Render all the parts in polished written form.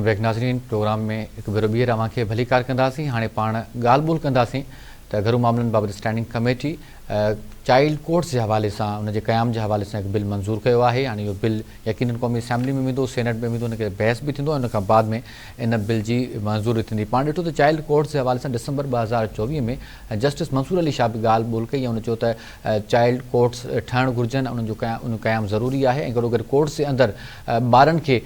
Back ناظرين programme ۾ هڪ ڀيرو ٻيهر اوهان کي ڀليڪار ڪنداسين هاڻي پاڻ ڳالهه ٻولهه ڪنداسين ته گهرو معاملن بابت اسٽينڊنگ ڪميٽي چائلڊ ڪورٽس جي حوالي سان ان جي قيام جي حوالي سان هڪ بل منظور ڪيو آهي هاڻي اهو بل يقينن قومي اسيمبلي ۾ ويندو سينيٽ ۾ ويندو ان کي بحث به ٿيندو ۽ ان کان بعد ۾ ان بل جي منظوري ٿيندي پاڻ ڏٺو ته چائلڊ ڪورٽس جي حوالي سان ڊسمبر 2024 ۾ جسٽس منصور علي شاهه به ڳالهه ٻولهه ڪئي ۽ هن چيو ته چائلڊ ڪورٽس ٺهڻ گهرجن انهن جو ان قيام ضروري آهي ۽ گڏوگڏ ڪورٽس جي اندر ٻارن کي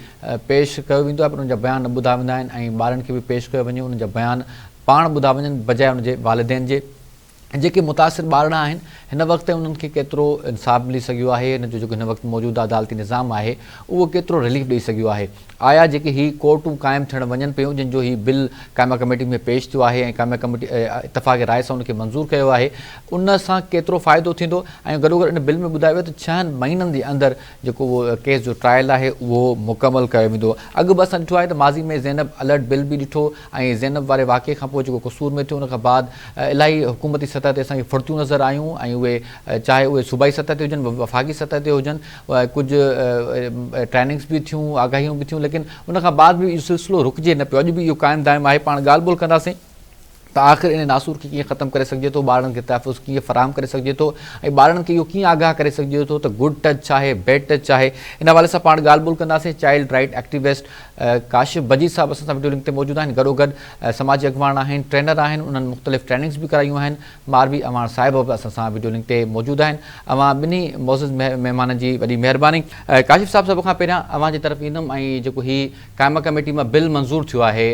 پيش ڪيو ويندو آهي پر انهن جا بيان نه ٻڌا ويندا آهن ۽ ٻارن کي به پيش ڪيو وڃي انهن جا بيان پاڻ ٻڌا وڃن بجاء ان جي والدين جي. جيڪي متاثر ٻارڙا آهن هن وقت تائين انهن کي ڪيترو انصاف ملي سگهيو آهي هن جو جيڪو هن وقت موجوده عدالتي نظام آهي اهو ڪيترو رليف ڏئي سگهيو آهي آيا جيڪي هي ڪورٽون قائم ٿيڻ وڃن پيون جن جو هي بل قائمه ڪميٽي ۾ پيش ٿيو آهي ۽ قائمه ڪميٽي اتفاق راء سان ان کي منظور ڪيو آهي ان سان ڪيترو فائدو ٿيندو ۽ گڏوگڏ ان بل ۾ ٻڌايو ويو ته ڇهن مهينن جي اندر جيڪو اهو ڪيس جو ٽرائل آهي اهو مڪمل ڪيو ويندو. اڳ به اسان ڏٺو آهي ته ماضي ۾ زينب الرٽ بل به ڏٺو ۽ زينب واري واقعي کان پوء جيڪو قصور ۾ ٿيو ان کان بعد الاهي حڪومتي سطح تي اسان کي ڦڙتيون نظر آيون ۽ اهي چاهي اهي صوبائي سطح تي هجن وفاقي سطح تي هجن ڪجهه ٽريننگس به ٿيون آگاهيون به ٿيون ليڪن ان کان بعد به اهو سلسلو رڪجي نه پيو اڄ به اهو قائم دائم آهي پاڻ ڳالهه ٻولهه ڪنداسين ته آخر ان ناسور کي ڪيئن ختم ڪري سگهجي ٿو، ٻارڙن کي تحفظ ڪيئن فراهم ڪري سگهجي ٿو ۽ ٻارڙن کي اهو ڪيئن آگاهه ڪري سگهجي ٿو ته گڊ ٽچ ڇا آهي، بيڊ ٽچ ڇا آهي، ان حوالي سان پاڻ ڳالهه ٻولهه ڪنداسين، چائلڊ رائيٽ ايڪٽيوسٽ ڪاشف بجيد صاحب اسان سان وڊيو لنڪ تي موجود آهن، گڏوگڏ سماجي اڳواڻ آهن، ٽرينر آهن، انهن مختلف ٽريننگز به ڪرايون آهن، ماروي اعواڻ صاحب به اسان سان وڊيو لنڪ تي موجود آهن، اوهان ٻنهي معزز مهمانن جي وڏي مهرباني. ڪاشف صاحب سڀ کان پهريان اوهان جي طرف ايندم ۽ جيڪو هي قائمه ڪميٽي مان بل منظور ٿيو آهي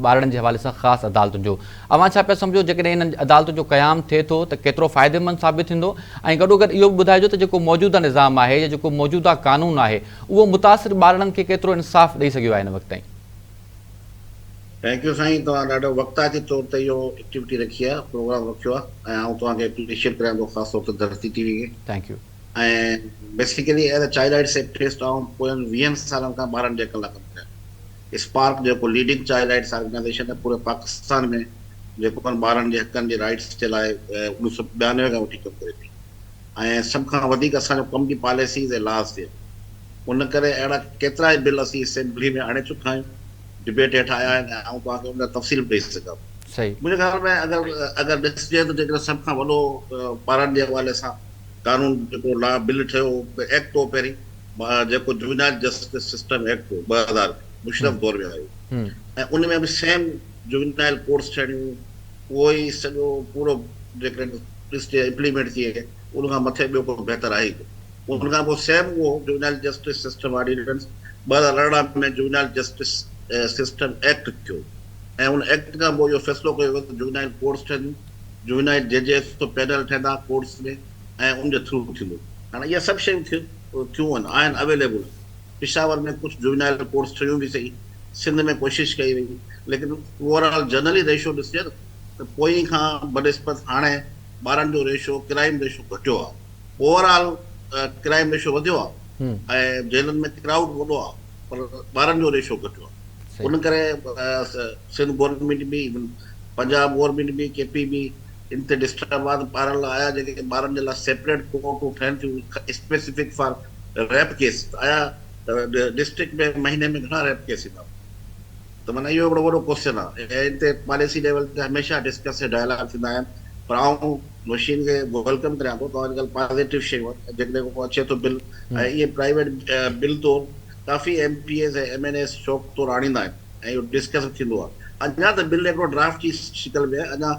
ٻارڙن جي حوالي سان خاص عدالتن جو اوهان ڇا پيا سمجهو جيڪڏهن انهن عدالتن جو قيام ٿئي ٿو ته ڪيترو فائديمند ثابت ٿيندو ۽ گڏوگڏ اهو به ٻڌائجو ته جيڪو موجوده نظام آهي يا جيڪو موجوده قانون آهي اهو متاثر ٻارڙن کي ڪيترو انصاف ڏئي سگهيو آهي هن وقت تائين. Thank you سائين توهان ڏاڍو وقتائتي طور تي اهو ايڪٽيوٽي رکي آهي پروگرام رکيو آهي ۽ آئون توهان کي اپريشيٽ ڪريان ٿو خاص طور تي ڌرتي ٽي وي کي. Thank you. ۽ Basically as a child rights activist آئون پوين ويهن سالن کان ٻارن جي حقن لاء ڪم ڪريان ٿو. اسپارڪ جيڪو ليڊنگ چائلڊ رائٽس آرگنائيزيشن آهي پوري پاڪستان ۾ جيڪو آهن ٻارن جي حقن جي رائٽس جي لاء 1992 کان وٺي ڪم ڪري پئي ۽ سڀ کان وڌيڪ اسان جو ڪم به پاليسيز ۽ لاز تي آهي ان ڪري اهڙا ڪيترا ئي بل اسين اسيمبلي ۾ آڻي چڪا آهيون ڊبيٽ هيٺ آيا آهن ۽ آئون توهان کي ان جا تفصيل به ڏئي سگهان ٿو. منهنجي خيال ۾ اگر اگر ڏسجي ته جيڪڏهن سڀ کان وڏو ٻارن جي حوالي سان قانون جيڪو لا بل ٺهيو هو ايڪٽ هو پهرين جيڪو جووينائل جسٽس سسٽم ايڪٽ هو 2000 ۾ مشرف دور ۾ آيو ۽ ان ۾ به سيم جووينائل ڪورٽس ٺهڻيون اهو ئي سڄو پورو جيڪڏهن ڏسجي امپليمينٽ ٿئي ان کان مٿي ٻيو ڪو بهتر آهي ئي ڪونه ان کان پوء سيم اهو juvenile justice system ordinance 2018 ۾ juvenile justice system act ٿيو ۽ ان ايڪٽ کان پوء اهو فيصلو ڪيو ويو ته جووينائل ڪورٽس ٺهنديون جووينائل ججز تو پينل ٺهندا ڪورٽس ۾ ۽ ان جي ٿرو ٿيندو. هاڻي اهي سڀ شيون ٿيون آهن آهن اويليبل آهن. پشاور ۾ ڪجهه جووينائل ڪورٽس ٺهيون به سهي، سنڌ ۾ ڪوشش ڪئي وئي ليڪن اوور آل جنرلي ريشو ڏسجي ته پوئين کان بنسبت هاڻي ٻارن جو ريشو ڪرائيم ريشو گهٽيو آهي. اوور آل ڪرائيم ريشو وڌيو آهي ۽ جيلن ۾ ڪرائوڊ وڏو آهي پر ٻارن جو ريشو گهٽيو آهي. ان ڪري سنڌ گورنمينٽ به ايون پنجاب گورنمينٽ به ڪي پي به ان تي ڊسٽرب آ ته ٻارن لاء آيا جيڪي ٻارن جي لاء سيپريٽ ڪورٽون ٺهن ٿيون اسپيسفڪ فار ريپ ڪيس ته آيا ڊسٽرڪٽ ۾ مهيني ۾ گهڻا ريپ ڪيس ايندا ته معنيٰ اهو هڪڙو وڏو ڪوسچن آ ۽ ان تي پاليسي ليول تي هميشه ڊسڪس ۽ ڊائلاگ ٿيندا آهن پر آئون نوشين کي welcome ڪريان ٿو توهان جي ڳالهه پازيٽو شيون آهن جيڪڏهن ڪو اچي ٿو بل ۽ اهي پرائيويٽ بل طور ڪافي M P As ۽ M N As شوق طور آڻيندا آهن ۽ اهو ڊسڪس به ٿيندو آهي. اڃا ته بل هڪڙو ڊرافٽ جي شڪل ۾ آهي، اڃا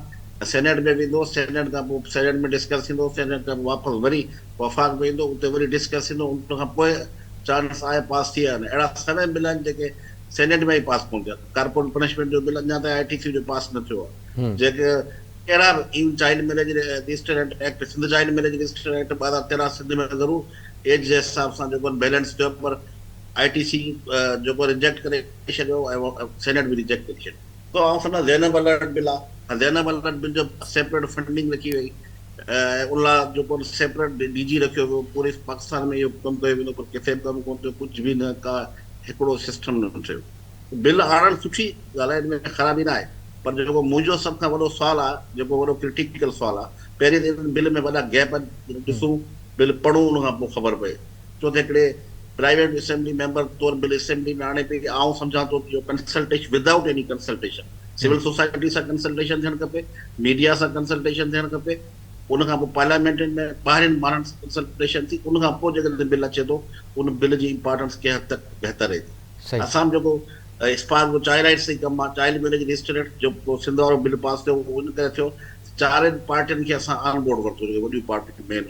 سينيٽ ۾ ويندو، سينيٽ کان پوء سينيٽ ۾ ڊسڪس ٿيندو، سينيٽ کان پوء واپس وري وفاق ۾ ايندو، اتي وري ڊسڪس ٿيندو، ان کان پوء چانس آهي پاس ٿئي يا نه. اهڙا سوين بل آهن جيڪي سينيٽ ۾ ئي پاس ڪونه ٿيا. ڪارپوريٽ پنشمينٽ جو بل اڃا تائين آء ٽي سي جو پاس نه ٿيو آهي. جيڪي ڪهڙا به even child marriage register act, Sindh child marriage register act 2013 Sindh ۾ ضرور ايج جي حساب سان جيڪو بيلنس ٿيو پر آء ٽي سي جيڪو ريجيڪٽ ڪري ڇڏيو ۽ سينيٽ به ريجيڪٽ ڪري ڇڏيو. سو آئون سمجهان زينب الرٽ بل آ زينب الرٽ بل جو سيپريٽ فنڊنگ رکي وئي ۽ ان لاء جيڪو سيپريٽ ڊي جي رکيو ويو پوري پاڪستان ۾ اهو ڪم ڪيو ويندو پر ڪٿي به ڪم ڪونه ٿيو ڪجهه به نه ڪا هڪڙو سسٽم نه ٺهيو. بل آڻڻ سٺي ڳالهه آهي ان ۾ خرابي نه آهي پر جيڪو منهنجو سڀ کان وڏو سوال آهي جيڪو وڏو ڪرٽيڪل سوال آهي پهرين ته ان بل ۾ وڏا گيپ آهن ڏسون بل پڙهون ان کان پوء خبر پئي ڇو ته هڪڙي پرائيويٽ اسيمبلي ميمبر طور بل اسيمبلي ۾ آڻي پئي آئون سمجهان ٿو ته اهو consultation without any consultation civil society سان ڪنسلٽيشن ٿيڻ کپي ميڊيا سان ڪنسلٽيشن ٿيڻ کپي ان کان پوء پارليامينٽن ۾ ٻاهرين ماڻهن سان ڪنسلٽيشن ٿي ان کان پوء جيڪڏهن بل اچي ٿو ان بل جي امپارٽنس ڪنهن حد تڪ بهتر رهي ٿي اسان جيڪو اسپارڪ جو چائلڊ رائٽس تي ڪم آهي چائلڊ ميريج ريسٽرينٽ جيڪو سنڌ وارو بل پاس ٿيو اهو ان ڪري ٿيو چارن پارٽين کي اسان آن بورڊ ورتو جيڪي وڏيون پارٽيون مين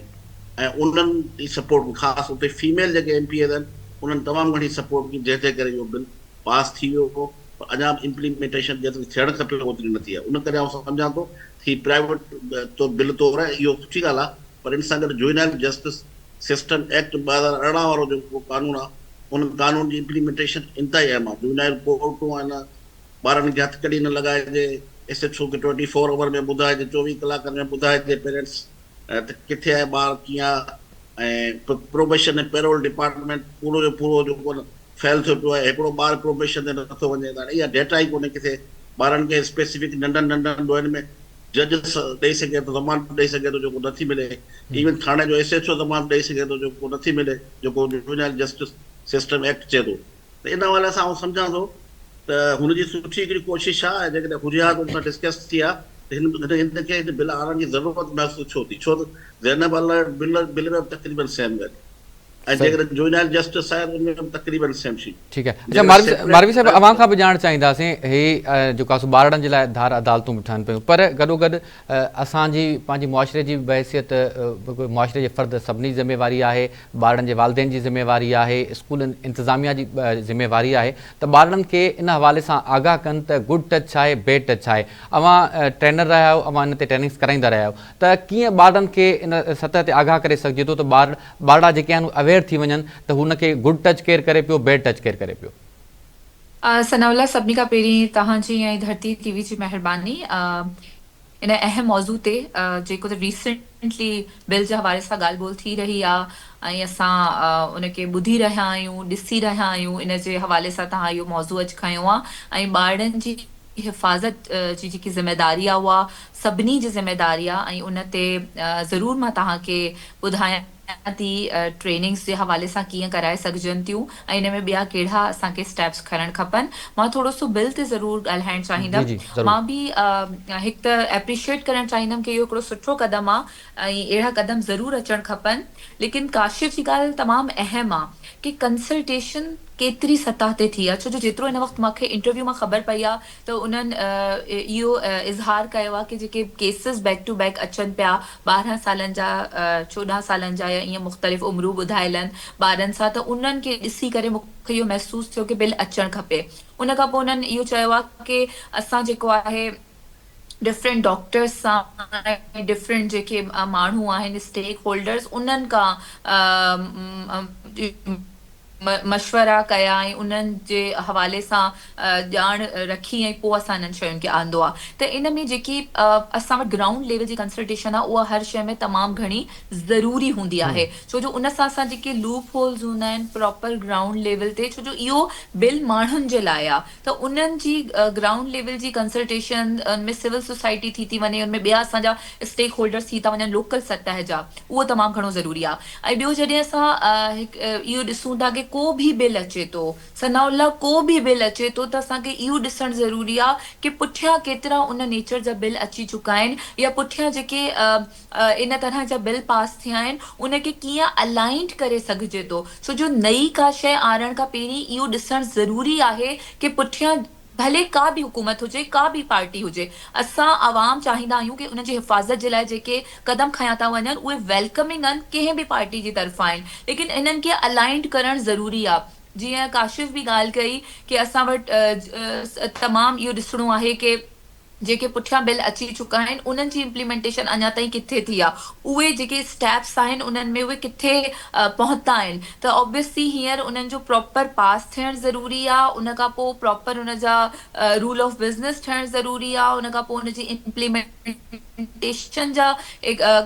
۽ انهن جي سپورٽ خاص اتي فيميل جيڪي ايم پي ايز آهن انهن تمام گهڻي سپورٽ ڪئي جنهن جي ڪري اهو بل پاس ٿي ويو هو پر اڃا به امپليمينٽيشن جيتري ٿيڻ کپي اوتري نه ٿي آهي ان ڪري آئون سمجهان ٿو ته هي پرائيويٽ طور بل طور آهي اهو سٺي ڳالهه آهي پر ان سان گڏ جوئنائل جسٽس سسٽم ايڪٽ 2018 وارو جيڪو قانون آهي ان قانون جي امپليمينٽيشن انتهائي اهم آهي جوئنائل ڪورٽون آهن ٻارن کي هٿ ڪڙي نه لڳائجي ايس ايڇ او کي ٽوئنٽي فور اور ۾ ٻڌائجي 24 ڪلاڪن ۾ ٻڌائجي پيرنٽس ته ڪٿي آهي ٻار ڪيئن آهي ۽ پروبيشن ۽ پيرول ڊپارٽمينٽ پورو جو پورو جيڪو فيل ٿيو پيو آهي هڪڙو ٻار پروبيشن تي نٿو وڃي ته هاڻي اها ڊيٽا ئي ڪونهي ڪٿي ٻارن کي اسپيسفڪ ننڍن ننڍن ڏوهن ۾ جج ڏئي سگهي ٿو ضمانت ڏئي سگهي ٿو جيڪو نٿي ملي ايون ٿاڻي جو ايس ايڇ او ضمانت ڏئي سگهي ٿو جيڪو نٿي ملي جيڪو جووينائل جسٽس سسٽم ايڪٽ چئي ٿو ته ان حوالي سان آئون سمجهان ٿو ته هن جي سٺي هڪڙي ڪوشش آهي ۽ جيڪڏهن هجي ها ته ان سان ڊسڪس ٿئي ها ته هن هن کي هن بل آڻڻ جي ضرورت محسوس ڇو ٿي ڇو ته زينب الرٽ بل بل ۾ به تقريبن سيم ڳالهيون ۽ جيڪڏهن جوئنائل جسٽس آهي ته ان ۾ به تقريبن سيم شيون. ٺيڪ آهي اڇا ماروي صاحب اوهان کان به ڄاڻڻ چاهينداسين هي جيڪو آهي سو ٻارڙن جي لاء ڌار عدالتون به ٺهن پيون پر گڏوگڏ اسان جي پنهنجي معاشري جي به بحيثيت معاشري جي فرد سڀني جي ذميواري آهي، ٻارڙن جي والدين جي ذميواري آهي، اسڪول انتظاميا جي ذميواري آهي ته ٻارڙن کي ان حوالي سان آگاهه ڪن ته گڊ ٽچ ڇا آهي بيڊ ٽچ ڇا آهي. اوهان ٽرينر رهيا آهيو، اوهان ان تي ٽريننگس ڪرائيندا رهيا آهيو ته ڪيئن ٻارڙن کي ان سطح تي آگاهه ڪري سگهجي ٿو ته ٻار ٻارڙا جيڪي آهن اهي اويئر ٿي وڃن ته هن کي گڊ ٽچ ڪير ڪري پيو بيڊ ٽچ ڪير ڪري پيو. ثناء الله سڀني کان پهرين توهان جي ۽ ڌرتي ٽي وي جي مهرباني ان اهم موضوع تي جيڪو ته ريسنٽلي بل جي حوالي سان ڳالهه ٻولهه ٿي رهي آ ۽ اسان ان کي ٻڌي رهيا آهيون ڏسي رهيا آهيون ان جي حوالي سان توهان اهو موضوع اڄ کنيو آ ۽ ٻارڙن جي حفاظت جي جيڪي ذميداري آ اها سڀني جي ذميداري آ ۽ ان تي ضرور مان توهان کي ٻڌايان ٿي ٽريننگس جي حوالي سان ڪيئن ڪرائي سگهجن ٿيون ۽ ان ۾ ٻيا ڪهڙا اسان کي اسٽيپس کڻڻ کپن. مان ٿورو سو بل تي ضرور ڳالهائڻ جي چاهيندم. جي ضرور. مان به هڪ ته ايپريشيئيٽ ڪرڻ چاهيندم ڪي اهو هڪڙو سٺو قدم آ ۽ اهڙا قدم ضرور اچڻ کپن ليڪن ڪاشف جي ڳالهه تمام اهم آ ڪي ڪنسلٽيشن ڪيتري سطح تي ٿي آ ڇو جو جيترو هن وقت مان کي انٽرويو مان خبر پئي آ ته انهن اهو اظهار ڪيو آهي ڪي جيڪي ڪيسز بيڪ ٽو بيڪ اچن پيا 12 سالن جا 14 سالن جا يا ائين مختلف عمرون ٻڌايل آهن ٻارن سان ته انهن کي ڏسي ڪري مون کي اهو محسوس ٿيو ڪي بل اچڻ کپي ان کان پوء انهن اهو چيو آهي ڪي اسان جيڪو آهي ڊفرنٽ ڊاڪٽرز سان ۽ ڊفرنٽ جيڪي ماڻهو آهن اسٽيڪ هولڊرز انهن کان مشورا ڪيا ۽ انهن جي حوالي سان ڄاڻ رکي ۽ پوء اسان انهن شين کي آندو آهي ته ان ۾ جيڪي اسان وٽ گرائونڊ ليول جي ڪنسلٽيشن آهي اها هر شيء ۾ تمام گهڻي ضروري هوندي آهي ڇو جو ان سان اسان جيڪي لوپ هولز هوندا آهن پراپر گرائونڊ ليول تي ڇو جو اهو بل ماڻهن جي لاء آهي ته انهن جي گرائونڊ ليول جي ڪنسلٽيشن ان ۾ سول سوسائٽي ٿي ٿي وڃي ان ۾ ٻيا اسان جا اسٽيڪ هولڊرز ٿي ٿا وڃن لوڪل سطح جا اهو تمام گهڻو ضروري آهي ۽ ٻيو جڏهن اسان هڪ اهو ڏسون ٿا ڪي ڪو به بل اچي ٿو ثناء الله ڪو به بل اچي ٿو ته اسان کي اهو ڏسڻ ضروري آهي ڪي پٺيان ڪيترا ان نيچر جا بل اچي چڪا آهن يا پٺيان جيڪي ان طرح جا بل پاس ٿيا آهن ان کي ڪيئن الائنڊ ڪري سگهجي ٿو ڇو جو نئي ڪا شيء آڻڻ کان پهرين اهو ڏسڻ ضروري آهي ڪي پٺيان ڀلي ڪا به حڪومت هجي، ڪا به پارٽي هجي، اسان عوام چاهيندا آهيون ڪي انهن جي حفاظت جي لاء جيڪي قدم کنيا ٿا وڃن اهي ويلڪمنگ آهن ڪنهن به پارٽي جي طرفان آهن ليڪن انهن کي الائنڊ ڪرڻ ضروري آهي جيئن ڪاشف به ڳالهه ڪئي ڪي اسان وٽ تمام اهو ڏسڻو آهي ڪي جيڪي پٺيان بل اچي چڪا آهن انهن جي امپليمينٽيشن اڃا تائين ڪٿي ٿي آهي اهي جيڪي اسٽيپس آهن انهن ۾ اهي ڪٿي پهتا آهن ته آبويسلي هينئر انهن جو پراپر پاس ٿيڻ ضروري آهي ان کان پوء پراپر ان جا رول آف بزنس ٺهڻ ضروري آهي ان کان پوء ان جي امپليمينٽيشن جا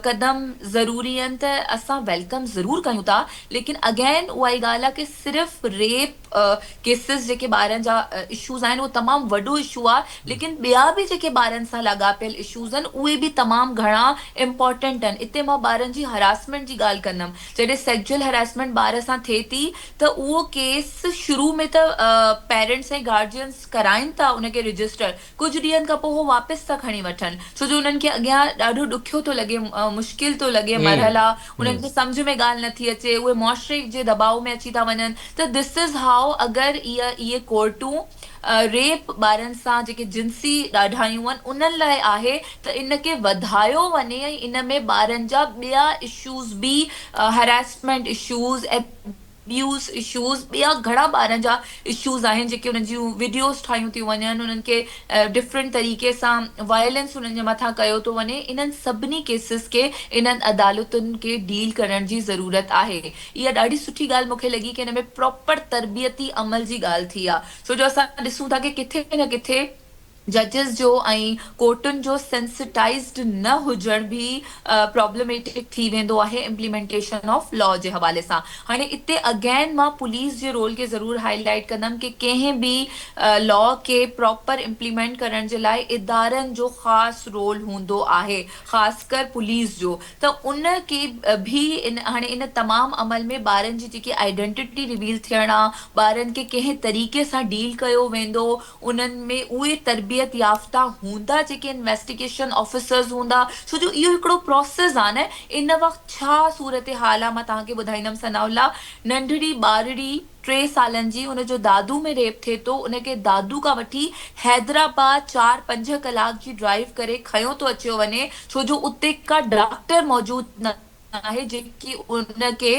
قدم ضروري آهن ته اسان welcome ضرور ڪيون ٿا ليڪن اگين اها ئي ڳالهه آهي ڪي صرف ريپ ڪيسز جيڪي ٻارن جا اشوز آهن اهو تمام وڏو اشو آهي ليڪن ٻيا به جيڪي جيڪي ٻارن سان لاڳاپيل اشوز آهن اهي به تمام گهڻا امپارٽنٽ آهن. اتي مان ٻارن جي هراسمينٽ جي ڳالهه ڪندم. جڏهن سيڪجوئل هراسمينٽ ٻار سان ٿئي ٿي ته اهو ڪيس شروع ۾ ته پيرنٽس ۽ گارجينس ڪرائين ٿا ان کي رجسٽر، ڪجهه ڏينهن کان پوء هو واپس ٿا کڻي وٺن ڇو جو انهن کي اڳيان ڏاڍو ڏکيو ٿو لڳي، مشڪل ٿو لڳي مرحلا، انهن کي سمجهه ۾ ڳالهه نٿي اچي، اهي معاشري جي دٻاء ۾ اچي ٿا وڃن ته this is how اگر اهي ڪورٽون ريپ ٻارن سان جيڪي جنسي ڏاڍايون آهن انهن لاء آهي ته ان کي وڌايو وڃي ۽ ان ۾ ٻارن جا ٻيا اشوز به هراسمينٽ اشوز، ابيوز اشوز ٻيا گهڻا ٻارن جا اشوز آهن جيڪي انهن جون وڊيوز ٺاهيون ٿيون وڃن انهن کي ڊفرنٽ طريقي سان وائلنس انهن جي مٿان ڪيو ٿو وڃي انهن سڀني ڪيسز کي انهن عدالتن کي ڊيل ڪرڻ جي ضرورت آهي اها ڏاڍي سٺي ڳالهه مون کي لڳي ڪي ان ۾ پراپر تربيتي عمل جي ڳالهه ٿي آهي ڇو جو اسان ڏسون ٿا ڪي ڪٿي نه ڪٿي ججز جو ۽ ڪورٽن جو سينسٽائيزڊ نه هجڻ به پرابلميٽڪ ٿي ويندو آهي امپليمينٽيشن آف لا جي حوالي سان. هاڻي اتي اگين مان پوليس جي رول کي ضرور هائي لائيٽ ڪندم ڪي ڪنهن به لا کي پراپر امپليمينٽ ڪرڻ جي لاء ادارن جو خاص رول هوندو آهي خاص ڪر پوليس جو ته ان کي به ان هاڻي ان تمام عمل ۾ ٻارن جي جيڪي آئيڊنٽيٽي ريويل ٿيڻ آ ٻارن کي ڪنهن طريقي سان ڊيل ڪيو ويندو انهن ۾ اهي تربيت يافته هوندا جيڪي انويسٽيگيشن آفيسرز هوندا ڇو جو اهو هڪڙو پراسيس آ نه ان وقت ڇا صورتحال آ مان توهان کي ٻڌائيندم ثناء الله ننڍڙي ٻارڙي ٽي سالن جي ان جو دادو ۾ ريپ ٿئي ٿو ان کي دادو کان وٺي حيدرآباد چار پنج ڪلاڪ جي ڊرائيو ڪري کنيو ٿو اچيو وڃي ڇو جو اتي ڪا ڊاڪٽر موجود نه آهي جيڪي ان کي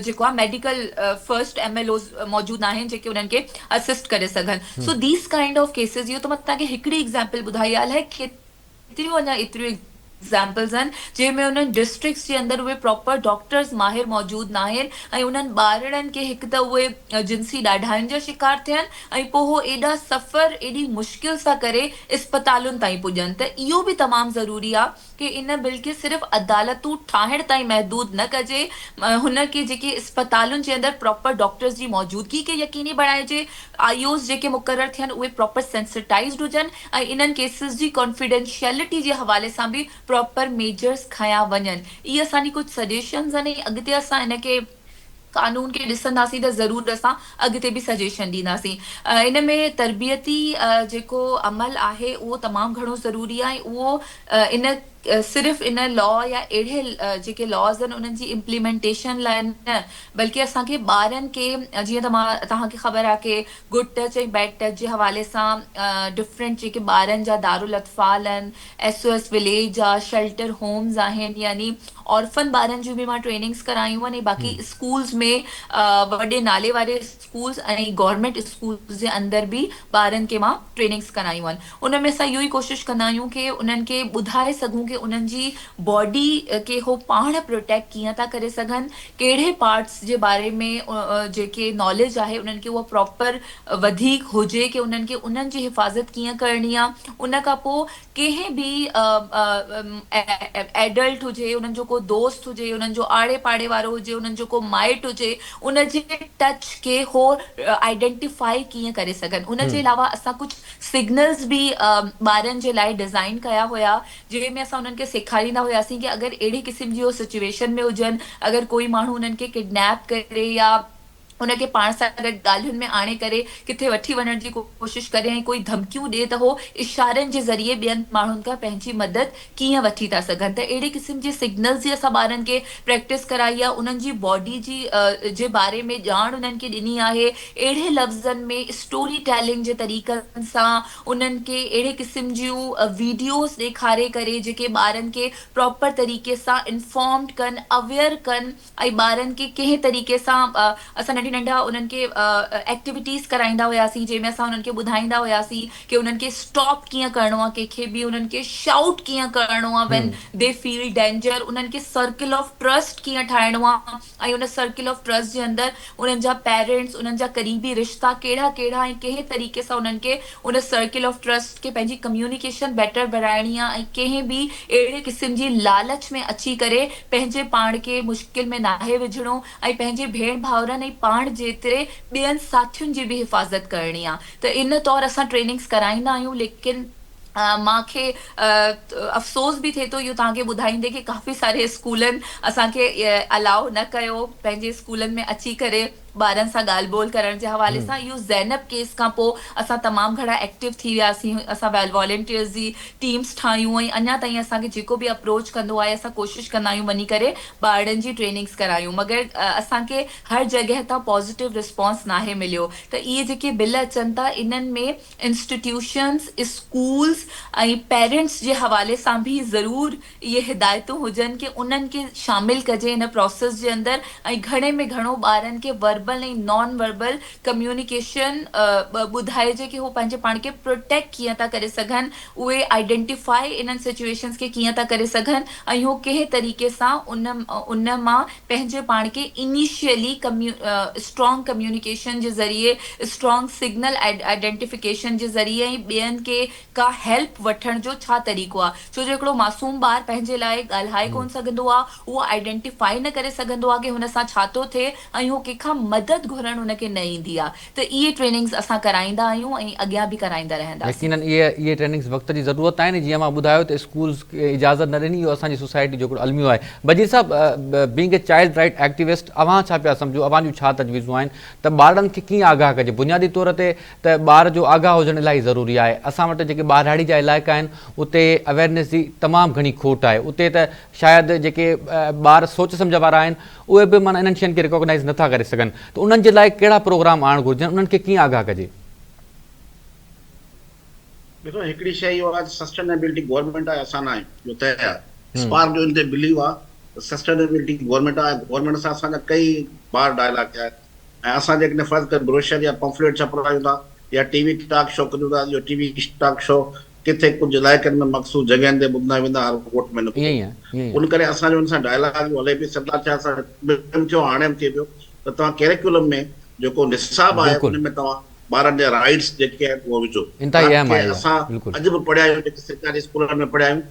جيڪو آهي medical first M L Os موجود ناهن جيڪي انهن کي اسسٽ ڪري سگهن so these kind of cases اهو ته مان توهان کي هڪڙي ايگزامپل ٻڌائي آهي الائي ڪيتريون اڃا ايتريون ايگزامپلز آهن جنهن ۾ انهن ڊسٽرڪٽس جي اندر اهي پراپر ڊاڪٽرز ماهر موجود ناهن ۽ انهن ٻارڙن کي هڪ ته اهي جنسي ڏاڍاين جا شڪار ٿين ۽ پوء هو ايڏا سفر ايڏي مشڪل سان ڪري اسپتالن تائين پڄن ته اهو به تمام ضروري آهي ڪي ان بل کي صرف عدالتون ٺاهڻ تائين محدود نه ڪجي، هن کي جيڪي اسپتالن جي اندر پراپر ڊاڪٽرز جي موجودگي کي يقيني بڻائجي، آئي اوز جيڪي مقرر ٿين اهي پراپر سينسٽائيزڊ هجن ۽ انهن ڪيسز جي ڪانفيڊينشلٽي جي حوالي سان به پراپر ميجرز کنيا وڃن. اهي اسان جي ڪجهه سجيشنز آهن ۽ اڳتي اسان ان کي قانون کي ڏسنداسين ته ضرور اسان اڳتي به سجيشن ڏينداسين. ان ۾ تربيتي جيڪو عمل آهي اهو تمام گهڻو ضروري آهي ۽ اهو ان صرف ان لا يا اهڙي جيڪي لاز آهن انهن جي امپليمينٽيشن لاء نه بلڪه اسان کي ٻارن کي جيئن ته مان توهان کي خبر آهي ڪي گڊ ٽچ ۽ بيڊ ٽچ جي حوالي سان ڊفرنٽ جيڪي ٻارن جا دارالاطفال آهن ايس او ايس وليج آ شيلٽر هومز آهن يعني آرفن ٻارن جون به مان ٽريننگس ڪرايون آهن ۽ باقي اسڪولز ۾ وڏي نالي واري اسڪولز ۽ گورنمينٽ اسڪولز جي اندر به ٻارن کي مان ٽريننگس ڪرايون آهن ان ۾ اسان اهو ئي ڪوشش ڪندا آهيون ڪي انهن کي ٻڌائي سگهون ڪي انهن جي باڊي کي هو پاڻ پروٽيڪٽ ڪيئن ٿا ڪري سگهن ڪهڙي پارٽس جي باري ۾ جيڪي ناليج آهي انهن کي اها پراپر وڌيڪ هجي ڪي انهن کي انهن جي حفاظت ڪيئن ڪرڻي آهي ان کان پوء ڪنهن به ايڊلٽ هجي، انهن جو ڪو دوست هجي، انهن جو آڙي پاڙي وارو هجي، انهن جو ڪو مائٽ هجي، ان جي ٽچ کي هو آئيڊينٽيفائي ڪيئن ڪري سگهن. ان جي علاوه اسان ڪجهه سگنلز به ٻارن جي لاء ڊزائين ڪيا هيا، جنهن ۾ اسان انهن کي سيکاريندا هياسين ڪي اگر اهڙي قسم جي هو سچويشن ۾ هجن، اگر ڪوئي ماڻهو انهن کي ڪڊنيپ ڪري يا ان کي پاڻ سان گڏ ڳالهين ۾ آڻي ڪري ڪٿي وٺي وڃڻ جي ڪوشش ڪري ۽ ڪوئي ڌمڪيون ڏي ته هو اشارن جي ذريعي ٻين ماڻهن کان پنهنجي مدد ڪيئن وٺي ٿا سگهن ته اهڙي قسم جي سگنلز جي اسان ٻارن کي پريڪٽس ڪرائي آهي انهن جي باڊي جي جي باري ۾ ڄاڻ انهن کي ڏني آهي اهڙي لفظن ۾ اسٽوري ٽيلنگ جي طريقن سان انهن کي اهڙي قسم جون ويڊيوز ڏيکاري ڪري جيڪي ٻارن کي پراپر طريقي سان انفارمڊ ڪن اويئر ڪن ۽ ٻارن کي ڪنهن طريقي سان اسان ننڍي ننڍا انهن کي ايڪٽيوٽيز ڪرائيندا هياسين جنهن ۾ اسان انهن کي ٻڌائيندا هياسين ڪي انهن کي اسٽاپ ڪيئن ڪرڻو آهي ڪنهن کي به انهن کي شائوٽ ڪيئن ڪرڻو آهي وين the feel danger انهن کي سرڪل آف ٽرسٽ ڪيئن ٺاهڻو آهي ۽ ان سرڪل آف ٽرسٽ جي اندر انهن جا پيرنٽس انهن جا قريبي رشتا ڪهڙا ڪهڙا ۽ ڪنهن طريقي سان انهن کي ان سرڪل آف ٽرسٽ کي پنهنجي ڪميونيڪيشن بيٽر بڻائڻي آهي ۽ ڪنهن به اهڙي قسم جي لالچ ۾ اچي ڪري پنهنجي پاڻ کي مشڪل ۾ ناهي وجهڻو ۽ پنهنجي ڀيڻ ڀائرن ۽ پاڻ جيتري ٻين ساٿين جي به حفاظت ڪرڻي آ ته ان طور اسان ٽريننگس ڪرائيندا آهيون ليڪن مان کي افسوس به ٿئي ٿو اهو توهان کي ٻڌائيندي ڪي ڪافي ساري اسڪولن اسان کي الاء نه ڪيو پنهنجي اسڪولن ۾ اچي ڪري ٻارن سان ڳالهه ٻولهه ڪرڻ جي حوالي سان اهو زينب ڪيس کان پوء اسان تمام گهڻا ايڪٽو ٿي وياسين اسان والنٽيئرز جي ٽيمز ٺاهيون ۽ اڃا تائين اسان کي جيڪو به اپروچ ڪندو آهي اسان ڪوشش ڪندا آهيون وڃي ڪري ٻارڙن جي ٽريننگز ڪرايون مگر اسان کي هر جڳهه تان پازيٽو رسپانس ناهي مليو ته اهي جيڪي بل اچن ٿا انهن ۾ انسٽيٽيوشنز، اسڪولز ۽ پيرنٽس جي حوالي سان به ضرور اهي هدايتون هجن ڪي انهن کي شامل ڪجي ان پروسيس جي اندر ۽ گهڻي ۾ گهڻو ٻارن کي وربل ۽ نان وربل ڪميونيڪيشن ٻڌائجي ڪي هو پنهنجي پاڻ کي پروٽيڪٽ ڪيئن ٿا ڪري سگهن اهي آئيڊينٽيفائي انهن سچويشنز کي ڪيئن ٿا ڪري سگهن ۽ هو ڪنهن طريقي سان ان ان مان پنهنجي پاڻ کي انيشلي اسٽرانگ ڪميونيڪيشن جي ذريعي اسٽرانگ سگنل آئيڊينٽيفڪيشن جي ذريعي ۽ ٻين کي ڪا هيلپ وٺڻ جو ڇا طريقو آ ڇو جو هڪڙو معصوم ٻار پنهنجي لاء ڳالهائي ڪون سگهندو آ اهو آئيڊينٽيفائي نه ڪري سگهندو آ ڪي هن سان ڇا ٿو ٿئي ۽ هو ڪنهن کان مدد گهرڻ هن کي نه ايندي آ ته اهي ٽريننگز اسان ڪرائيندا آهيون ۽ اڳيان به ڪرائيندا رهنداسين. يقينن اهي اهي ٽريننگز وقت جي ضرورت آهن جيئن اوهان ٻڌايو ته اسڪولز کي اجازت نه ڏني اهو اسان جي سوسائٽي جو هڪڙو الميو آهي. بجير صاحب being a child right activist اوهان ڇا پيا سمجهو اوهان جون ڇا تجويزون آهن ته ٻارڙن کي ڪيئن آگاهه ڪجي بنيادي طور تي ته ٻار جو آگاهه هجڻ الاهي ضروري آهي اسان وٽ جيڪي ٻهراڙي جا علائقا آهن اتي اويرنيس جي تمام گهڻي کوٽ آهي اتي ته شايد جيڪي ٻار سوچ سمجهه وارا آهن اهي به معنيٰ انهن شين کي ريڪوگنائيز نٿا ڪري سگهن ته انهن جي لاء ڪهڙا پروگرام آڻڻ گهرجن انهن کي ڪيئن آگاهه ڪجي؟ ڏسو هڪڙي شيء اهو آهي ته سسٽينيبلٽي گورنمينٽ آهي اسان نه آهيون اهو طئي آهي اسپارڪ جو ان تي بليو آهي ته سسٽينيبلٽي گورنمينٽ آهي گورنمينٽ سان اسان جا ڪئي بار ڊائلاگ ٿيا آهن ۽ اسان جيڪڏهن فرض ڪري بروشر يا پمفليٽ ڇپرايون ٿا يا ٽي وي ٽاڪ شو ڪريون ٿا اهو ٽي وي ٽاڪ شو ڪٿي ڪجهه علائقن ۾ مخصوص جڳهين تي ٻڌندا ويندا هر ڳوٺ ۾ نه ائين ئي آهي ائين ئي ان ڪري اسان جو ان سان ڊائلاگ اهو هلي پيو سردار شاهه سان به ٿيو هاڻي به ٿئي پيو ته توهان ڪريڪيولم ۾ جيڪو نصاب آهي بلڪل ان ۾ توهان ٻارن جا رائيٽس جيڪي آهن اهو وجهو انتهائي رات اهم کي آهي اها اسان بلڪل اڄ به پڙهيا آهيون جيڪي سرڪاري اسڪولن ۾ پڙهيا آهيون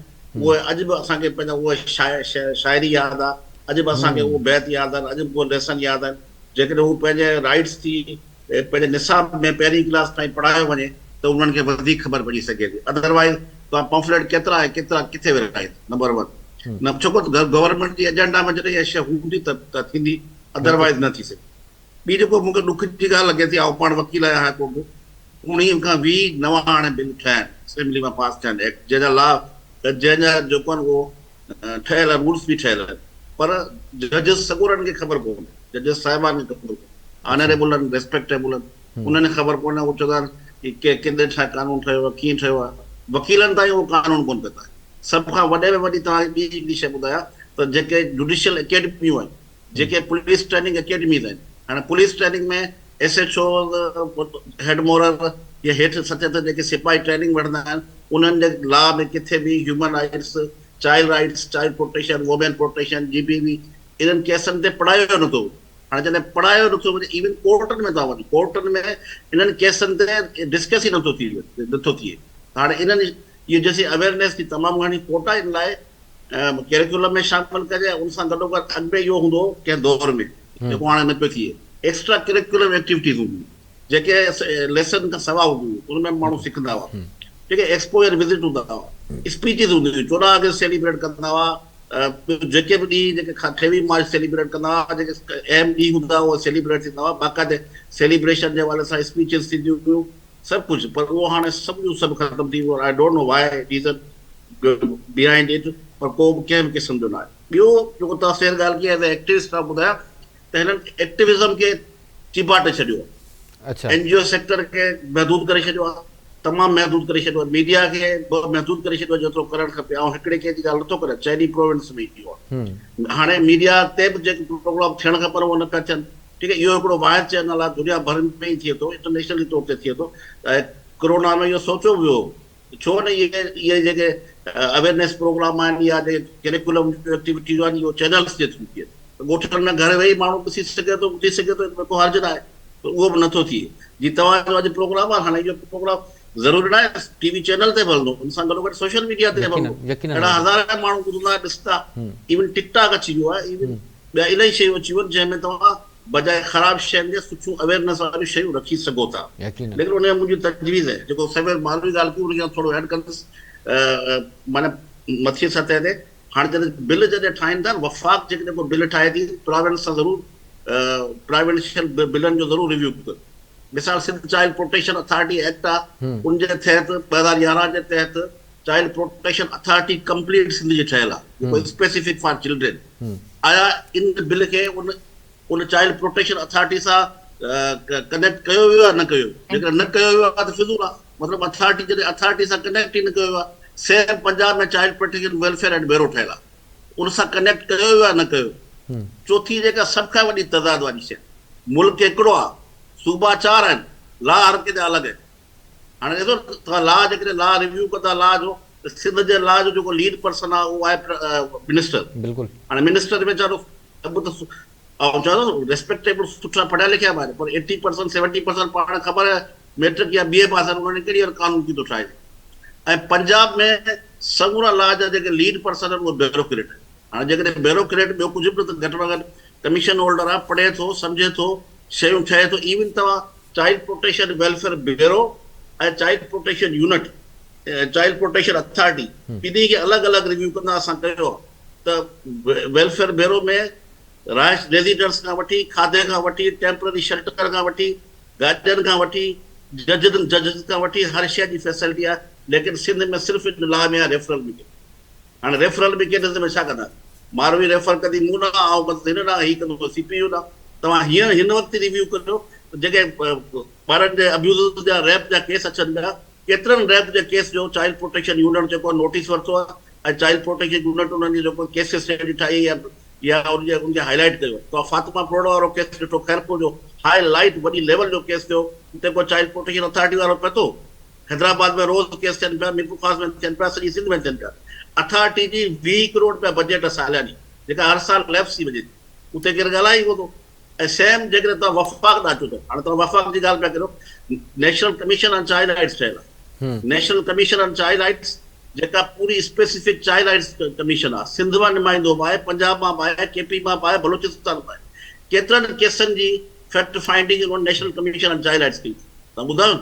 اهي اڄ به اسان کي پنهنجا اهي شاعري ياد آهي اڄ به اسان کي اهو بيت ياد آهن اڄ به اهو ليسن ياد آهن جيڪڏهن هو پنهنجي رائيٽس ٿي پنهنجي نصاب ۾ پهرين ڪلاس تائين پڙهايو وڃي ته انهن کي وڌيڪ خبر پئجي سگهي ٿي ادروائيز توهان پمفليٽ ڪيترا ۽ ڪيترا ڪٿي ورهائيندا نمبر ون نه ڇو ته گورنمينٽ جي ايجنڊا ۾ جڏهن اها شيء هوندي ته ته ٿيندي ادروائيز نه ٿي سگهي ٻي جيڪو مون کي ڏک جي ڳالهه لڳي ٿي آئون پاڻ وڪيل آهيان هاء ڪورٽ جو 19 کان 20 نوان هاڻي بل ٺهيا آهن اسيمبلي مان پاس ٿيا آهن ايڪٽ جنهن جا لا جنهن جا جيڪو آهن اهو ٺهيل آهن رولس به ٺهيل آهن پر ججز سڳورن کي خبر ڪونهي ججز صاحبان کي خبر ڪونهي آنريبل آهن ريسپيڪٽيبل آهن انهن کي خبر ڪونهي هو چوندا آهن ڪي ڪڏهن ڇا قانون ٺهيو آهي ڪيئن ٺهيو آهي وڪيلن تائين اهو قانون ڪونه پهتا آهي سڀ کان وڏي ۾ وڏي توهان کي ٻي هڪڙي شيء ٻڌايان ته جيڪي جوڊيشل اڪيڊميون آهن جيڪي پوليس ٽريننگ اڪيڊميز آهن هاڻي police training ۾ S H Os head مورر يا هيٺ سطح تي جيڪي سپاهي ٽريننگ وٺندا آهن انهن جي لا ۾ ڪٿي به human rights child rights child protection women protection G B V انهن ڪيسن تي پڙهايو نٿو وڃي هاڻي جڏهن پڙهايو نٿو وڃي ايون ڪورٽن ۾ ٿا وڃو ڪورٽن ۾ انهن ڪيسن تي ڊسڪس ئي نٿو ٿي نٿو ٿئي هاڻي انهن اهو جيسين اويئرنيس جي تمام گهڻي کوٽ آهي ان لاء ڪريڪيولم ۾ شامل ڪجي ۽ ان سان گڏوگڏ اڳ ۾ اهو هوندو هو ڪنهن دور ۾ جيڪو هاڻي نه پيو ٿئي ايڪسٽرا ڪريڪيولم ايڪٽيوٽيز هونديون هيون جيڪي ليسن کان سوا هونديون هيون ان ۾ ماڻهو سکندا هئا جيڪي ايڪسپوجر وزٽ هوندا هئا اسپيچز هونديون هيون 14 آگسٽ سيليبريٽ ڪندا هئا جيڪي به ڏينهن جيڪي 28 مارچ سيليبريٽ ڪندا هئا جيڪي اهم ڏينهن هوندا هئا اهي سيليبريٽ ٿيندا هئا باقاعده سيليبريشن جي حوالي سان اسپيچز ٿينديون هيون سڀ ڪجهه پر اهو هاڻي سڀ جو سڀ ختم ٿي ويو I don't know why reason behind it پر ڪو به ڪنهن به قسم جو ناهي. ٻيو جيڪو توهان سير ڳالهه ڪئي ايز اي ايڪٽيوسٽ آئون ٻڌايان ته هنن ايڪٽيوزم کي چيڀاٽي ڇڏيو آهي اين جي او سيڪٽر کي محدود ڪري ڇڏيو آهي تمام محدود ڪري ڇڏيو آهي ميڊيا کي به محدود ڪري ڇڏيو آهي جيترو ڪرڻ کپي آئون هڪڙي ڪنهن جي ڳالهه نٿو ڪريان چئني پروونس ۾ اهو آهي هاڻي ميڊيا تي به جيڪي پروگرام ٿيڻ کپن اهي نه پيا ٿين ٺيڪ آهي اهو هڪڙو واحد چينل آهي دنيا ڀر ۾ ئي ٿئي ٿو انٽرنيشنلي طور تي ٿئي ٿو ۽ ڪرونا ۾ اهو سوچيو ويو هو ته ڇو نه اهي اهي جيڪي اويئرنيس پروگرام آهن يا جيڪي ڪريڪولم جون ايڪٽيوٽيز آهن اهو چينلز جي ٿرو ٿئي ته ڳوٺن ۾ گهر ويهي ماڻهو ڏسي سگهي ٿو ٻڌي سگهي ٿو ان ۾ ڪو حرج ناهي پر اهو به نٿو ٿئي جي توهان جو اڄ پروگرام آهي هاڻي اهو پروگرام ضروري ناهي ٽي وي چينل تي به هلندو ان سان گڏوگڏ سوشل ميڊيا تي به هلندو اهڙا هزارين ماڻهو ٻڌندا ڏسندا ايون ٽڪ ٽاڪ اچي ويو آهي ايون ٻيا الاهي شيون اچي ويون جنهن ۾ توهان بجاء خراب شين جي سٺيون اويئرنيس واريون شيون رکي سگهو ٿا. ليڪن ان ۾ منهنجي تجويز آهي جيڪو سوير ماروي ڳالهه ڪئي ان کي آئون ٿورو ايڊ ڪندس معنيٰ مٿين سطح تي هاڻي جڏهن بل جڏهن ٺاهين ٿا نه وفاق جيڪڏهن ڪو بل ٺاهي ٿي پراونس سان ضرور پراونشل بلن جو ضرور ريويو ڪيو مثال Sindh child protection authority act آهي ان جي تحت 2011 جي تحت child protection authority complete Sindh جي ٺهيل آهي جيڪو اسپيسيفڪ فار چلڊرين آيا ان بل کي ان ان چائلڊ پروٽيڪشن اٿارٽي سان ڪنيڪٽ ڪيو ويو آهي نه ڪيو ويو جيڪڏهن نه ڪيو ويو آهي ته فضول آهي مطلب اٿارٽي جڏهن اٿارٽي سان ڪنيڪٽ ئي نه ڪيو ويو آهي same Punjab ۾ child protection welfare and bureau ٺهيل آهي ان سان ڪنيڪٽ ڪيو ويو آهي نه ڪيو ويو چوٿين جيڪا سڀ کان وڏي تضاد واري شيء ملڪ هڪڙو آهي صوبا چار آهن لا هر ڪنهن جا الڳ آهن هاڻي ڏسو توهان لا جيڪڏهن لا ريويو ڪندا لا جو ته سنڌ جي لا جو جيڪو ليڊ پرسن آهي اهو آهي منسٽر بلڪل هاڻي منسٽر ويچارو سڀ ته آئون چوان ٿو ريسپيڪٽيبل سٺا پڙهيا لکيا به آهن پر ايٽي پرسنٽ سيونٽي پرسنٽ پاڻ خبر آهي ميٽرڪ يا بي اي پاس آهن انهن کي ڪهڙي قانون ڪي ٿو ٺاهجي ۽ پنجاب ۾ سمورا لا جا جيڪي ليڊ پرسن آهن اهي بيوروڪريٽ آهن هاڻي جيڪڏهن بيوروڪريٽ ٻيو ڪجهه به نه ته گهٽ ۾ گهٽ ڪميشن هولڊر آهي پڙهي ٿو سمجهي ٿو شيون ٺهي ٿو ايون توهان child protection welfare bureau ۽ child protection unit child protection authority ٻنهي کي الڳ الڳ ريويو ڪندا اسان ڪيو آهي ته ويلفيئر بيورو ۾ رهائش ريزيڊنس کان وٺي کاڌي کان وٺي ٽيمپرري شيلٽر کان وٺي گاڏين کان وٺي ججن ججز کان وٺي هر شيء جي فيسلٽي آهي ليڪن سنڌ ۾ صرف ان لا ۾ آهي ريفرل ميڪنزم هاڻي ريفرل مڪينزم ۾ ڇا ڪندا؟ ماروي ريفر ڪندي مون ڏانهن، آئون ڪندس هن ڏانهن، هي ڪندو سي پي يو ڏانهن. توهان هينئر هن وقت ئي ريويو ڪريو ته جيڪي ٻارن جي ابيوز جا ريپ جا ڪيس اچن پيا، ڪيترن ريپ جي ڪيس جو چائلڊ پروٽيڪشن يونٽ جيڪو آهي نوٽيس ورتو آهي ۽ چائلڊ پروٽيڪشن يونٽ انهن جي جيڪو ڪيس اسٽڊي ٺاهي يا يا ان جي ان کي هائي لائيٽ ڪيو آهي. توهان فاطمه ڦرڙو وارو ڪيس ڏٺو خيرپور جو هائي لائيٽ وڏي ليول جو ڪيس ٿيو اتي ڪو چائلڊ پروٽيڪشن اٿارٽي وارو پهتو؟ حيدرآباد ۾ روز ڪيس ٿين پيا، ميرپورخاص ۾ ٿين پيا، سڄي سنڌ ۾ ٿين پيا. اٿارٽي جي 20 ڪروڙ رپيا بجيٽ آهي سالياني، جيڪا هر سال ليپس ٿي وڃي ٿي. اتي ڪير ڳالهائي ئي ڪونه ٿو. ۽ سيم جيڪڏهن توهان وفاق ڏانهن اچو ته هاڻي توهان وفاق جي ڳالهه پيا ڪريو، national commission on child rights ٺهيل آهي. National commission on child rights جيڪا پوري اسپيسفڪ چائلڊ رائٽس ڪميشن آهي، سنڌ مان نمائندو به آهي، پنجاب مان به آهي، ڪي پي مان به آهي، بلوچستان مان آهي. ڪيترن ڪيسن جي فيڪٽ فائنڊنگ انهن national commission on child rights ڪئي. توهان ٻڌايو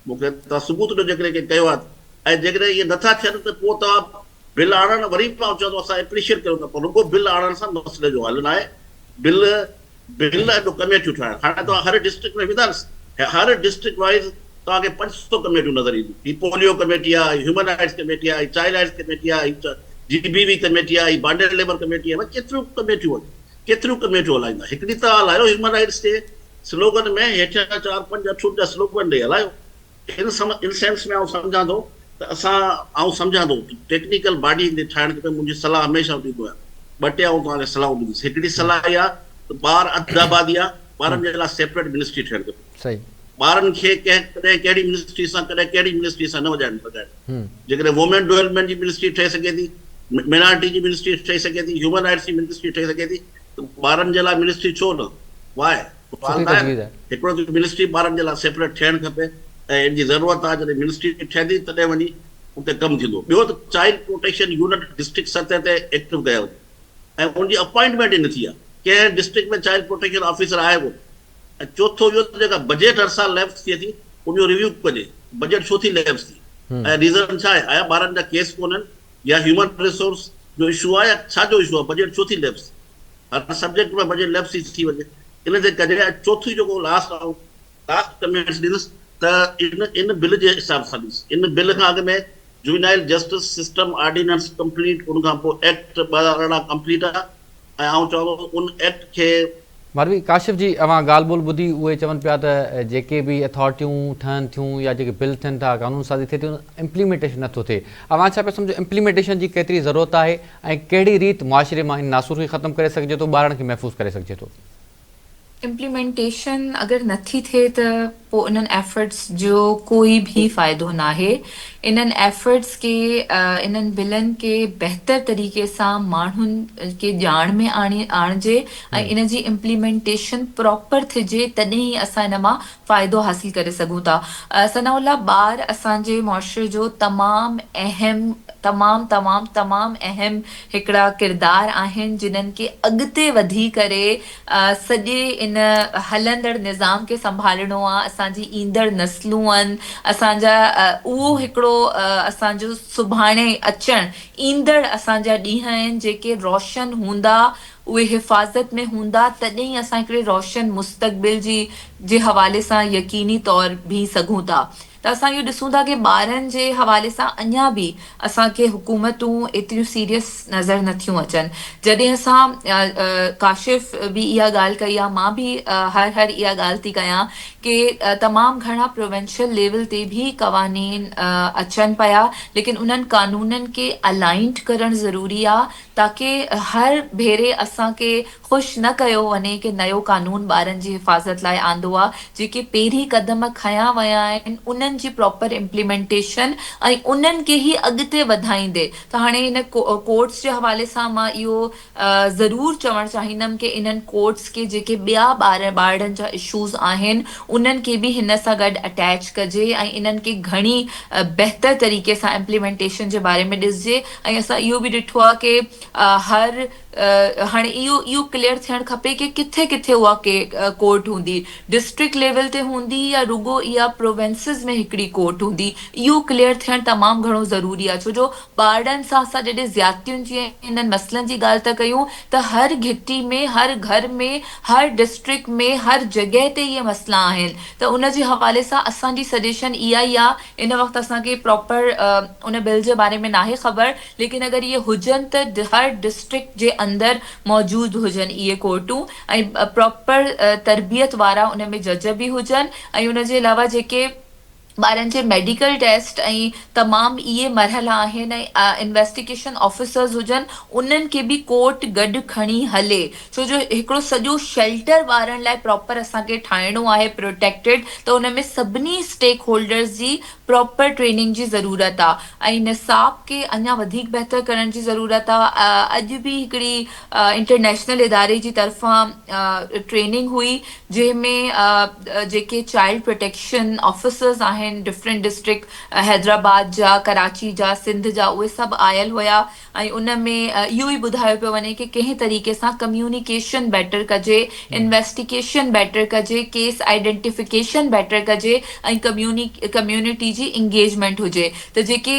مون کي توهان ثبوت ڏيو جيڪڏهن ڪنهن ڪيو آهي ته ۽ جيڪڏهن ائين نٿا ٿين ته پوء توهان بل آڻڻ وري به آئون چوان ٿو اسان اپريشيئيٽ ڪريون ٿا پر رڳو بل آڻڻ سان مسئلي جو حل ناهي بل بل ۽ ٻيو ڪميٽيون ٺاهڻ هاڻي توهان هر ڊسٽرڪٽ ۾ ويندا نه هر ڊسٽرڪٽ وائيز توهان کي 500 ڪميٽيون نظر اينديون هي پوليو ڪميٽي آهي هي هيومن رائٽس ڪميٽي آهي هي چائلڊ رائٽس ڪميٽي آهي هي جي بي وي ڪميٽي آهي هي بانڊيڊ ليبر ڪميٽي آهي ڪيتريون ڪميٽيون آهن ڪيتريون ڪميٽيون هلائيندا هڪڙي توهان هلايو هيومن رائٽس تي سلوگن ۾ هيٺيان چار پنج اٺ جا سلوگن ڏئي هلايو. ان ان سينس ۾ آئون سمجهان ٿو ته اسان آئون سمجهان ٿو ته ٽيڪنيڪل باڊي هڪڙي ٺاهڻ کپي منهنجي صلاح هميشه ڏيندو آهيان ٻه ٽي آئون توهان کي صلاحون ڏيندس هڪڙي صلاح اها ته ٻار اڌ آبادي آهي ٻارن جي لاء سيپريٽ منسٽري ٺهڻ کپي صحيح. ٻارن کي ڪنهن ڪڏهن ڪهڙي منسٽري سان ڪڏهن ڪهڙي منسٽري سان نه وڄائڻ لڳائڻ جيڪڏهن وومين ڊولپمينٽ جي منسٽري ٺهي سگهي ٿي مينارٽي جي منسٽري ٺهي سگهي ٿي هيومن رائٽس جي منسٽري ٺهي سگهي ٿي ته ٻارن جي لاء منسٽري ڇو نه؟ Why؟ سوال سٺي ته آهي تجويز نه. آهي. هڪڙو ته منسٽري ٻارن جي لاء سيپريٽ ٺهڻ کپي ۽ ان جي ضرورت آهي جڏهن منسٽري ٺهندي تڏهن وڃي اتي ڪم ٿيندو. ٻيو ته چائلڊ پروٽيڪشن يونٽ ڊسٽرڪٽ سطح تي ايڪٽو ڪيا وڃي ۽ ان جي اپائنٽمينٽ ئي نه ٿي آهي. ڪنهن ڊسٽرڪٽ ۾ چائلڊ پروٽيڪشن آفيسر آهي ڪونه. ۽ چوٿون اهو ته جيڪا بجيٽ هر سال ليپس ٿئي ٿي ان جو ريويو ڪجي بجيٽ ڇو ٿي ليپس ٿئي ۽ ريزن ڇا آهي؟ آيا ٻارن جا ڪيس ڪونهن يا هيومن ريسورس جو اشو آهي يا ڇا جو اشو آهي بجيٽ ڇو ٿي ليپس هر سبجيڪٽ ۾ بجيٽ ليپس ٿي ٿي وڃي ان تي ڪجي ۽ چوٿين جيڪو لاسٽ آئون لاسٽ ڪمينٽس ڏيندس ته ان ان بل جي حساب سان ڏيندس ان بل کان اڳ ۾ juvenile justice system ordinance complete ان کان پوء ايڪٽ 2018 ڪمپليٽ آهي ۽ آئون چوان ٿو ان ايڪٽ کي ماروي ڪاشف جي اوهان ڳالهه ٻولهه ٻڌي اهي چون پيا ته جيڪي به اٿارٽيون ٺهن ٿيون يا جيڪي بل ٿين ٿا قانون سازي ٿئي ٿي ان امپليمينٽيشن نٿو ٿئي اوهان ڇا پيا سمجهو امپليمينٽيشن جي ڪيتري ضرورت آهي ۽ ڪهڙي ريت معاشري مان ان ناسور کي ختم ڪري سگهجي ٿو ٻارڙن کي محفوظ ڪري سگهجي ٿو. امپليمينٽيشن اگر نٿي ٿئي ته پوء انهن ايفرٽس جو ڪوئي به فائدو ناهي. انهن ايفرٽس کي انهن بلن کي بهتر طريقي سان ماڻهن کي ڄاڻ ۾ آڻي آڻجي ۽ ان جي امپليمينٽيشن پراپر ٿجي تڏهن ئي اسان ان مان فائدو حاصل ڪري سگهون ٿا. ثناء الله ٻار اسان جي معاشري جو تمام اهم تمام تمام تمام اهم هڪڙا ڪردار آهن جنھن کي اڳتي وڌي ڪري سڄي ان هلندڙ نظام کي سنڀالڻو آ اسان جي ايندڙ نسلون آهن اسان جا اهو هڪڙو اسان جو سڀاڻي اچڻ ايندڙ اسان جا ڏينهن آهن جيڪي روشن هوندا اهي حفاظت ۾ هوندا تڏهن ئي اسان هڪڙي روشن مستقبل جي جي حوالي سان يقيني طور بيهي سگهون ٿا ته اسان اهو ڏسون ٿا ڪي ٻارن جي حوالي سان اڃا به اسان کي حڪومتون ايتريون سيريس نظر نه ٿيون اچن جڏهن اسان ڪاشف به اها ڳالهه ڪئي آهي مان به هر هر اها ڳالهه ٿي ڪيان ڪي تمام گهڻا پروونشل ليول تي به قوانين اچن پيا ليڪن انهن قانونن کي الائنڊ ڪرڻ ضروري آهي تاڪه هر ڀيري اسان کي خوش نه ڪيو وڃي ڪي نيو قانون ٻارن جي حفاظت لاء آندو آ، جيڪي پهرين قدم کنيا ويا آهن انهن جي پراپر امپليمينٽيشن ۽ انهن کي ئي اڳتي وڌائيندي ته هاڻي هن ڪورٽس جي حوالي سان مان اهو ضرور چوڻ چاهيندم ڪي انهن ڪورٽس کي جيڪي ٻيا ٻار ٻارڙن جا اشوز آهن انهن کي به هن سان گڏ اٽيچ ڪجي ۽ انهن کي گهڻي بهتر طريقي سان امپليمينٽيشن جي باري ۾ ڏسجي ۽ اسان اهو به ڏٺو آهي ڪي هر هاڻي اهو اهو ڪليئر ٿيڻ کپي ڪي ڪٿي ڪٿي اها ڪي ڪورٽ هوندي ڊسٽرڪٽ ليول تي هوندي يا رڳو اها پروونسز ۾ هڪڙي ڪورٽ هوندي اهو ڪليئر ٿيڻ تمام گهڻو ضروري آهي ڇو جو ٻارڙن سان اسان جڏهن زيادتين جي ۽ انهن مسئلن جي ڳالهه ٿا ڪيون ته هر گهٽي ۾ هر گهر ۾ هر ڊسٽرڪٽ ۾ هر جڳهه تي اهي مسئلا آهن ته ان جي حوالي سان اسان جي سجيشن اها ئي آهي ان وقت اسان کي پراپر ان بل جي باري ۾ ناهي خبر ليڪن اگر اهي هجن ته هر ڊسٽرڪٽ جي اندر موجود هجن اهي ڪورٽون ۽ پراپر تربيت وارا ان ۾ جج به هجن ۽ ان جي علاوه جيڪي ٻارن جي ميڊيڪل ٽيسٽ ۽ تمام اهي مرحلا آهن ۽ انويسٽيگيشن آفيسرز هجن انهن کي به ڪورٽ گڏ کڻي هلي ڇو جو هڪڙو سڄو شيلٽر ٻارن لاء پراپر اسان کي ٺاهڻو آهي پروٽيڪٽيڊ ته ان ۾ سڀني اسٽيڪ هولڊرز جي پراپر ٽريننگ جي ضرورت آ ۽ نصاب کي اڃا وڌيڪ بهتر ڪرڻ جي ضرورت آ اڄ به هڪڙي انٽرنيشنل اداري جي طرفان ٽريننگ هئي جنهن ۾ جيڪي چائلڊ پروٽيڪشن آفيسرز آهن ڊفرنٽ ڊسٽرڪٽ حيدرآباد جا ڪراچي جا سنڌ جا اهي سڀ آيل هيا ۽ ان ۾ اهو ئي ٻڌايو پيو وڃي ڪي ڪنهن طريقي سان ڪميونيڪيشن بيٽر ڪجي انويسٽيگيشن بيٽر ڪجي ڪيس آئيڊينٽيفڪيشن بيٽر ڪجي ۽ ڪميونٽي جي انگيجمينٽ هجي ته جيڪي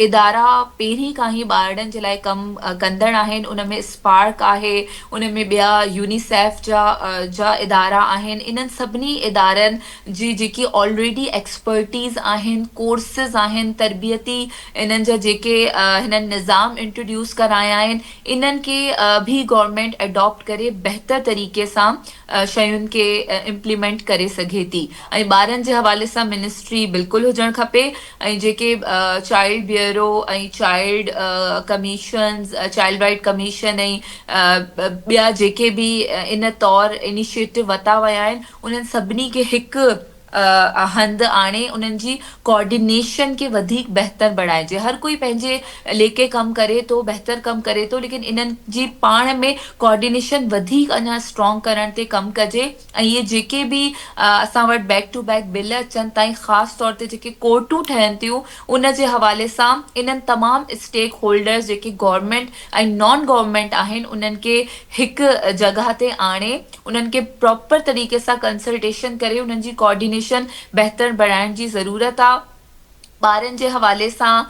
ادارا پهرين کان ئي ٻارڙن جي لاء ڪم ڪندڙ آهن ان ۾ اسپارڪ آهي ان ۾ ٻيا يونيسيف جا جا ادارا آهن انهن سڀني ادارن جي جيڪي آلريڊي ايڪسپرٽيز آهن ڪورسز آهن تربيتي انهن جا جيڪي هنن نظام انٽروڊيوس ڪرايا آهن انهن کي به گورنمينٽ اڊاپٽ ڪري بهتر طريقي سان شين کي امپليمينٽ ڪري سگهي ٿي ۽ ٻارن جي حوالي سان منسٽري بلڪل هجڻ کپي ۽ جيڪي child bureau ۽ child commissions child right commission ۽ ٻيا جيڪي به ان طور انيشيٽو وتا ويا آهن انهن سڀني کي هڪ هنڌ آڻي انهن جي ڪوآرڊينيشن کي وڌيڪ بهتر بڻائجي هر ڪوئي پنهنجي ليکي ڪم ڪري ٿو بهتر ڪم ڪري ٿو ليڪن انهن جي پاڻ ۾ ڪوآرڊينيشن وڌيڪ اڃا اسٽرانگ ڪرڻ تي ڪم ڪجي ۽ اهي جيڪي به اسان وٽ بيڪ ٽو بيڪ بل اچن ٿا ۽ خاص طور تي جيڪي ڪورٽون ٺهن ٿيون ان جي حوالي سان انهن تمام اسٽيڪ هولڊرز جيڪي گورنمينٽ ۽ نان گورنمينٽ آهن انهن کي هڪ جڳهه تي آڻي انهن کي پراپر طريقي سان ڪنسلٽيشن ڪري انهن جي ڪوآرڊينيشن بهتر بڻائڻ جي ضرورت آ. ٻارن جي حوالي سان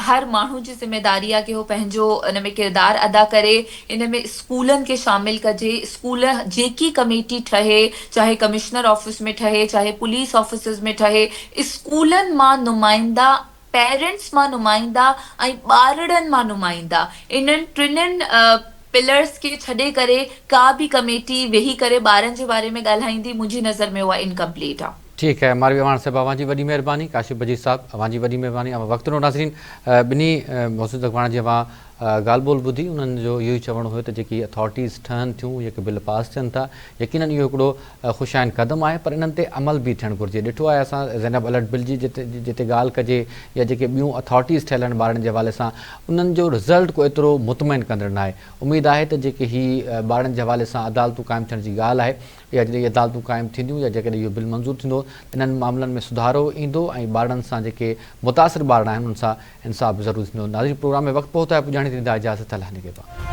هر ماڻهو جي ذميداري آ ڪي هو پنهنجو ان ۾ ڪردار ادا ڪري ان ۾ اسڪولن کي شامل ڪجي اسڪول جيڪي ڪميٽي ٺهي چاهي ڪمشنر آفيس ۾ ٺهي چاهي پوليس آفيسز ۾ ٺهي اسڪولن مان نمائندا پيرنٽس مان نمائندا ۽ ٻارڙن مان نمائندا انهن ٽنهن پلرز کي ڇڏي ڪري ڪا به ڪميٽي ويهي ڪري ٻارن جي باري ۾ ڳالهائيندي منهنجي نظر ۾ اها انڪمپليٽ آ. ٺيڪ آهي ماروي اعواڻ صاحب اوهان جي وڏي مهرباني ڪاشف بجير صاحب اوهان جي وڏي مهرباني اوهان وقت ڏنو ناظرين ٻنهي محسن اڳواڻن جي اوهان ڳالهه ٻولهه ٻڌي انهن جو اهو ئي چوڻ هيو ته جيڪي اٿارٽيز ٺهن ٿيون جيڪي بل پاس ٿين ٿا يقينن اهو هڪڙو خوش آئند قدم آهي پر انهن تي عمل به ٿيڻ گهرجي ڏٺو آهي اسان زينب الرٽ بل جي جتي جتي ڳالهه ڪجي يا جيڪي ٻيون اٿارٽيز ٺهيل آهن ٻارڙن جي حوالي سان انهن جو رزلٽ ڪو ايترو مطمئن ڪندڙ ناهي اميد آهي ته جيڪي هي ٻارڙن جي حوالي سان عدالتون قائم ٿيڻ جي ڳالهه آهي يا جڏهن اهي عدالتون قائم ٿينديون يا جيڪڏهن اهو بل منظور ٿيندو ته انهن معاملن ۾ سڌارو ايندو ۽ ٻارڙن سان جيڪي متاثر ٻارڙا آهن انهن سان انصاف به ضرور ٿيندو. ناظرين پروگرام ۾ وقت پهتو آهي پڄاڻي تي ڏيندا اجازت الله نگهبان.